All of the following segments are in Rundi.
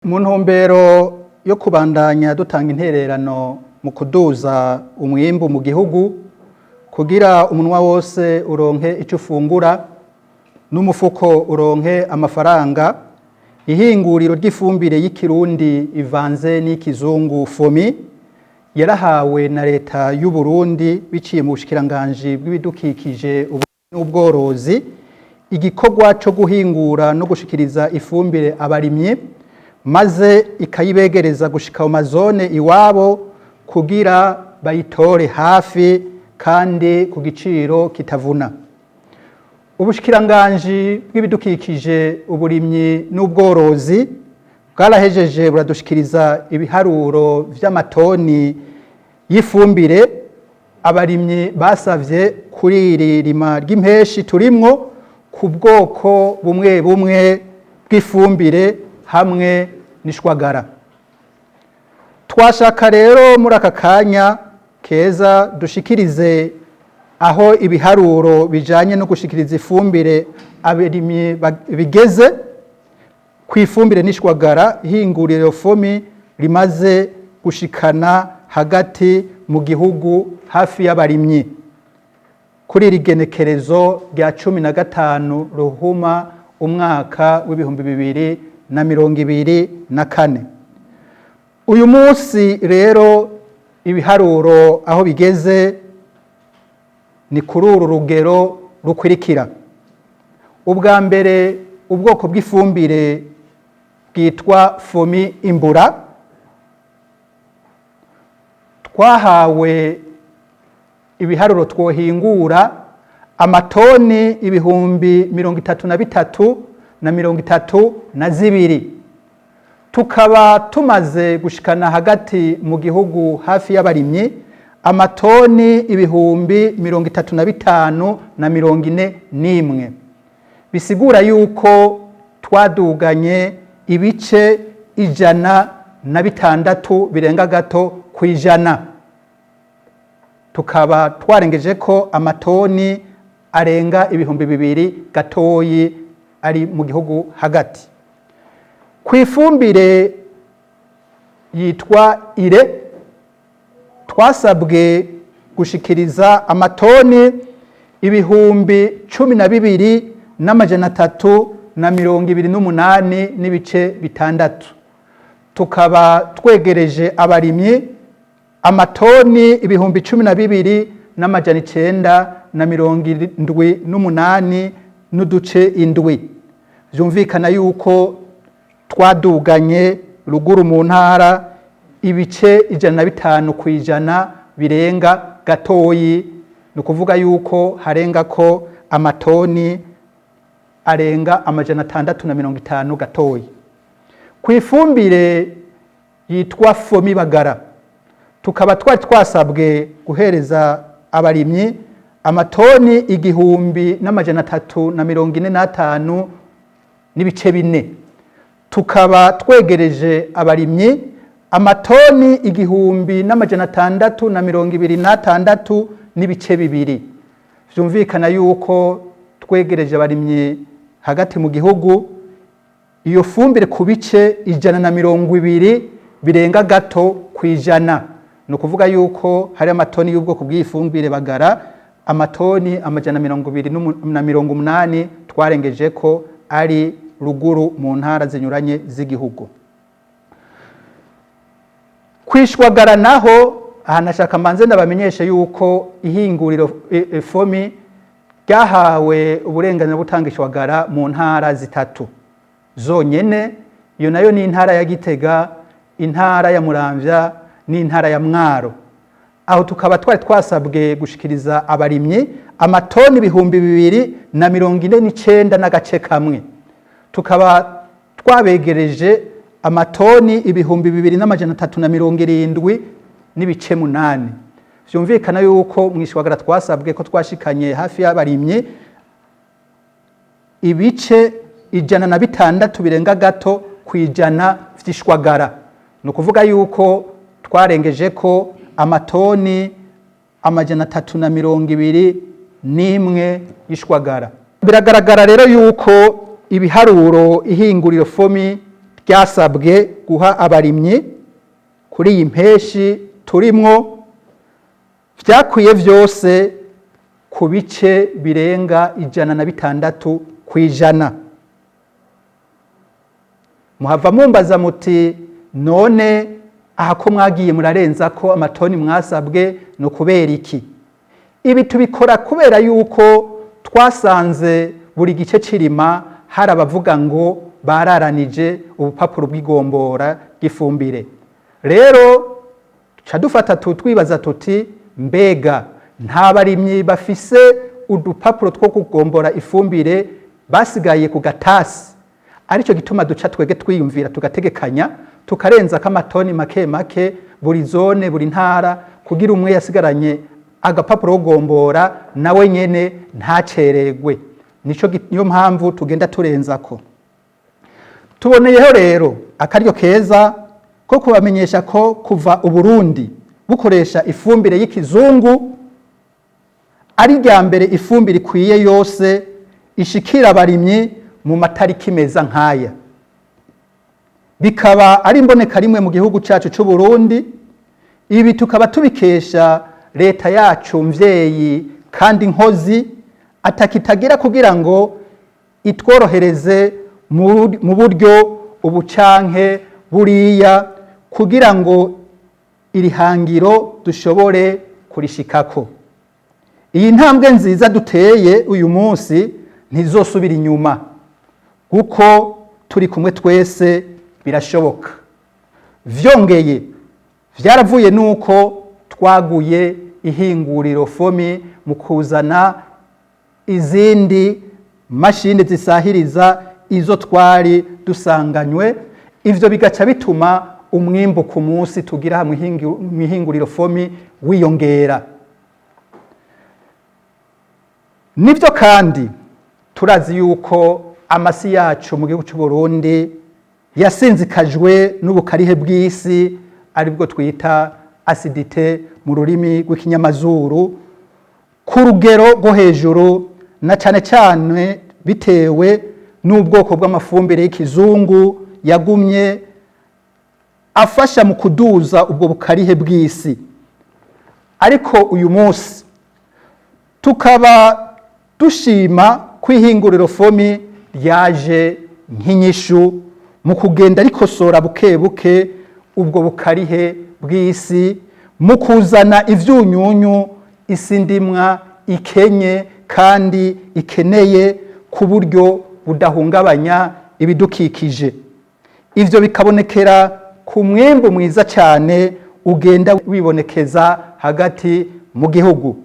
Mu ntumbero yo kubandanya dutanga intererano mu kuduza umwimbu mu gihugu kugira umunwa wose uronke ico ufungura n'umufuko uronke amafaranga, ihinguriro ry'ifumbire y'ikirundi ivanze n'ikizungu FOMI yarahawe na leta y'u Burundi biciye mu bushikiranganji bw'ibidukikije n'ubworozi igikorwa co guhingura no gushikiriza ifumbire abarimyi, maze ikayibegereza gushika mu mazone iwabo kugira bayitore hafi kandi ku giciro kitavuna. Ubushikiranganji bw'ibidukikije, uburimyi n'ubworozi bwarahejeje buradushikiriza ibiharuro vy'amatoni y'ifumbire abarimyi basavye kuri iri rima ry'impeshi turimwo, ku bwoko bumwe bumwe bw'ifumbire hamwe n'ishwagara. Twashaka rero muri aka kanya keza dushikirize aho ibiharuro bijanye no gushikiriza ifumbire abarimyi bigeze kw'ifumbire n'ishwagara ihinguriro FOMI rimaze gushikana hagati mu gihugu hafi y'abarimyi kuri iri genekerezo rya 15 Ruhuma umwaka w'2024. Uyu munsi rero ibiharuro aho bigeze ni kuri uru rugero rukurikira. Ubwa mbere, ubwoko bw'ifumbire bwitwa FOMI Imbura twahawe ibiharuro twohingura amatoni 33,032, tukaba tumaze gushikana hagati mu gihugu hafi y'abarimyi amatoni 35,041, bisigura yuko twaduganye ibice 106 birenga gato kw'ijana, tukaba twarengeje ko amatoni arenga 2000 gatoyi ari mu gihugu hagati. Ku ifumbire yitwa Ire twasabwe gushikiriza amatoni 12,328.6, tukaba twegereje abarimyi amatoni 12,978.7. Vyumvikana yuko twaduganye ruguru mu ntara ibice 105 kw'ijana birenga gatoyi, ni ukuvuga yuko harenga ko amatoni arenga 650 gatoyi. Ku ifumbire yitwa FOMI Bagara tukaba twari twasabwe guhereza abarimyi amatoni 1,345.4, tukaba twegereje abarimyi amatoni 1,626.2. Vyumvikana yuko twegereje abarimyi hagati mu gihugu iyo fumbire ku bice 120 birenga gato kw'ijana, ni ukuvuga yuko hari amatoni y'ubwoko bw'iyi fumbire Bagara amatoni 280 twarengeje ko ari ruguru mu ntara zinyuranye z'igihugu. Kwishwagara naho aha nashaka mbanze ndabamenyeshe yuko ihinguriro FOMI ryahawe uburenganzira bwo gutanga ishwagara mu ntara zitatu zonyene. Iyo nayo ni intara ya Gitega, intara ya Muramvya n'intara ya Mwaro. Aho tukaba twari twasabwe gushikiriza abarimyi amatoni 2,049.1, tukaba twabegereje amatoni 2,370.8. Vyumvikana yuko mwishwagara twasabwe ko twashikanye hafi y'abarimyi ibice 106 birenga gato kw'ijana vy'ishwagara, ni ukuvuga yuko twarengeje ko amatoni 321 y'ishwagara. Biragaragara rero yuko ibiharuro ihinguriro FOMI Ryasabwe guha abarimyi kuri iyi mpeshi turimwo vyakwiye vyose ku bice birenga 106%. Muhava mumbaza muti: "None aha ko mwagiye murarenza ko amatoni mwasabwe, no kubera iki?" Ibi tubikora kubera yuko twasanze buri gice cirima hari abavuga ngo bararanije ubupapuro bw'igombora bw'ifumbire. Rero tuca dufata, twibaza tuti: "Mbega nta barimyi bafise udupapuro two kugombora ifumbire basigaye ku gatasi?" Aricyo gituma duca twege twiyumvira, tugategekanya, tukarenza ko amatoni make make buri zone, buri ntara, kugira umwe yasigaranye agapapuro gombora nawe nyene ntaceregwe. Nico niyo mpamvu tugenda turenzako. Tuboneyeho rero akaryo keza ko kubamenyesha ko kuva Uburundi bukoresha ifumbire y'ikizungu ari rya mbere ifumbire ikwiye yose ishikira abarimyi mu matariki meza nk'aya, bikaba ari imboneka rimwe mu gihugu cyacu cy'u Burundi. Ibi tukaba tubikesha leta yacu mvyeyi kandi nkozi atakitagira kugira ngo itworohereze mu buryo ubucanke buriya, kugira ngo iri hangiro dushobore kurishikako. Iyi ntambwe nziza duteye uyu munsi ntizosubira inyuma, kuko turi kumwe twese birashoboka. Vyongeye vyaravuye nuko twaguye ihinguriro FOMI mu kuzana izindi mashini zisahiriza izo twari dusanganywe. Ivyo bigaca bituma umwimbu ku munsi tugira mu ihinguriro FOMI wiyongera. Nibyo kandi turazi yuko amasi yacu mu gihugu cy'u Burundi yasinzikajwe n'ubukarihe bw'isi, aribwo twita acidité mu rurimi rw'ikinyamazuru, ku rugero rwo hejuru, na cyane cyane bitewe n'ubwoko bw'amafumbire y'ikizungu yagumye afasha mu kuduza ubwo bukarihe bw'isi. Ariko uyu munsi tukaba dushima ko ihinguriro FOMI ryaje nk'inyishu mu kugenda rikosora buke buke ubwo bukarihe bw'isi, mu kuzana ivyunyunyu isi ndimwa ikenye kandi ikeneye ku buryo budahungabanya ibidukikije. Ivyo bikabonekera ku mwimbu mwiza cyane ugenda wibonekeza hagati mu gihugu.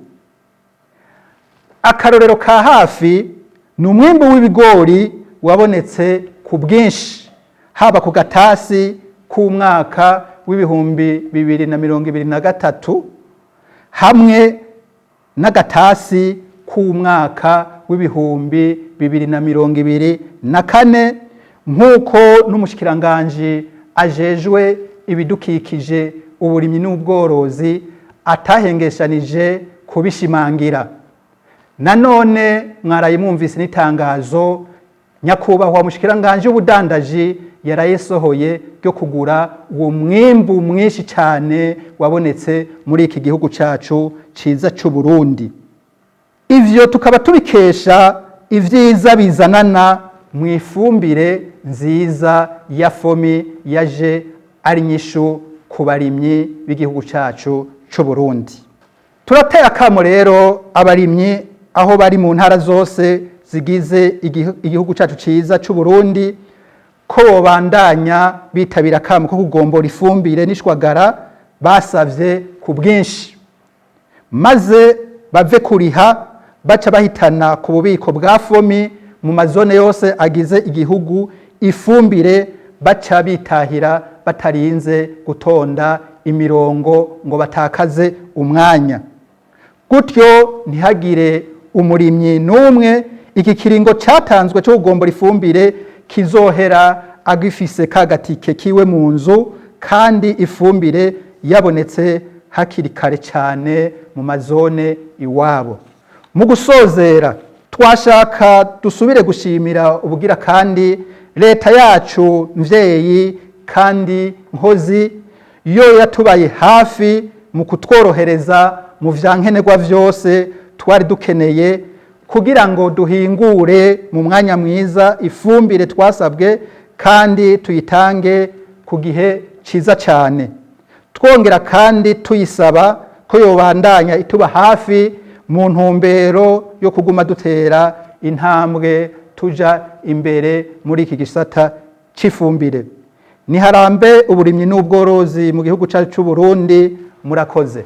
Akarorero ka hafi ni umwimbu w'ibigori wabonetse ku bwinshi, haba ku gatasi k'umwaka w'2023 hamwe n'agatasi k'umwaka w'2024, nk'uko n'umushikiranganji ajejwe ibidukikije, uburimyi n'ubworozi atahengeshanije kubishimangira. Nanone mwaraye mwumvise n'itangazo nyakubahwa mushikiranganji w'ubudandaji yarayesohoye ryo kugura uwo mwimbu mwinshi cyane wabonetse muri iki gihugu cyacu ciza cy'u Burundi. Ivyo tukaba tubikesha ivyiza bizanana mu ifumbire nziza ya FOMI yaje ari nyishu ku barimyi b'igihugu cyacu cy'u Burundi. Turateye akamo rero abarimyi aho bari mu ntara zose zigize igihugu cyacu ciza cy'u Burundi ko bobandanya bitabira akamo ko kugombora ifumbire n'ishwagara basavye ku bwinshi, maze bave kuriha baca bahitana ku bubiko bwa FOMI mu mazone yose agize igihugu ifumbire, baca bitahira batarinze gutonda imirongo ngo batakaze umwanya. Gutyo ntihagire umurimyi n'umwe iki kiringo cyatanzwe cyo kugombora ifumbire kizohera agifise kagatike kiwe mu nzu, kandi ifumbire yabonetse hakiri kare cyane mu mazone iwabo. Mu gusozera, twashaka dusubire gushimira ubugira kandi Leta yacu mvyeyi kandi nkozi yo yatubaye hafi mu kutworohereza mu vyankenerwa vyose twari dukeneye kugira ngo duhingure mu mwanya mwiza ifumbire twasabwe kandi tuyitange ku gihe ciza cyane. Twongera kandi tuyisaba ko yobandanya ituba hafi mu ntumbero yo kuguma dutera intambwe tuja imbere muri iki gisata c'ifumbire. Niharambe uburimyi n'ubworozi mu gihugu cyacu c'u Burundi. Murakoze.